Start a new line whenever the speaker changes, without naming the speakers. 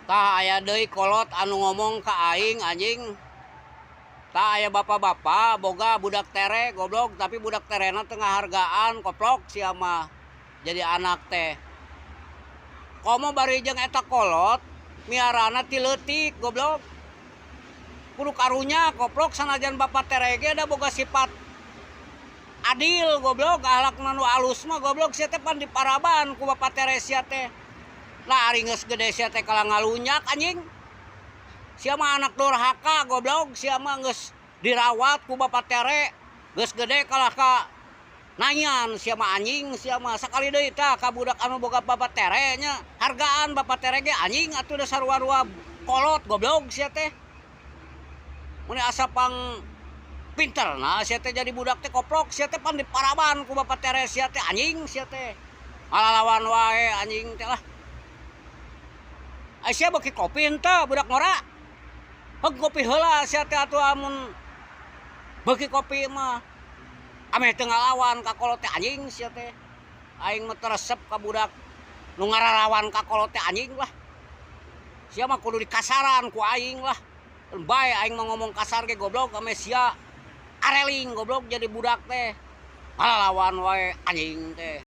Tah, aya deui kolot anu ngomong ka aing, anjing. Tah, aya bapak-bapak boga budak tere, goblok, tapi budak terena teu ngahargaan, koplok sia mah jadi anak teh. Komo bari jeung eta kolot miarana ti leutik, goblok. Kudu karunya, koplok, sanajan bapak tere ge da boga sifat adil, goblok, akhlakna nu alus mah, goblok. Sia teh pan diparaban ku bapak tere sia teh. Lah, ari geus gede sia teh kalah ngalunyak, anjing. Sia mah anak durhaka, goblok. Sia mah geus dirawat ku bapak tere, geus gede kalah ka nanyan sia mah, anjing sia mah. Sakali deui tah ka budak anu boga bapak tere nya, hargaan bapak tere ge, anjing atuh, da sarua-rua kolot, goblok sia teh. Mun asa pang pinter nah sia teh jadi budak teh, koplok. Sia teh pan diparaban ku bapak tere sia teh, anjing sia teh. Ngalalawan wae, anjing teh lah. Ai sia beuki kopi henteu, budak ngora? Heug, kopi heula sia teh atuh. Amun beuki kopi mah ameh teu ngalawan ka kolot teh, anjing sia teh. Aing mah teu resep ka budak nu ngararawan ka kolot teh, anjing lah. Sia mah kudu dikasaran ku aing lah. Bae aing mah ngomong kasar ge, goblok, ameh sia areling, goblok, jadi budak teh. Ngalalawan wae, anjing teh.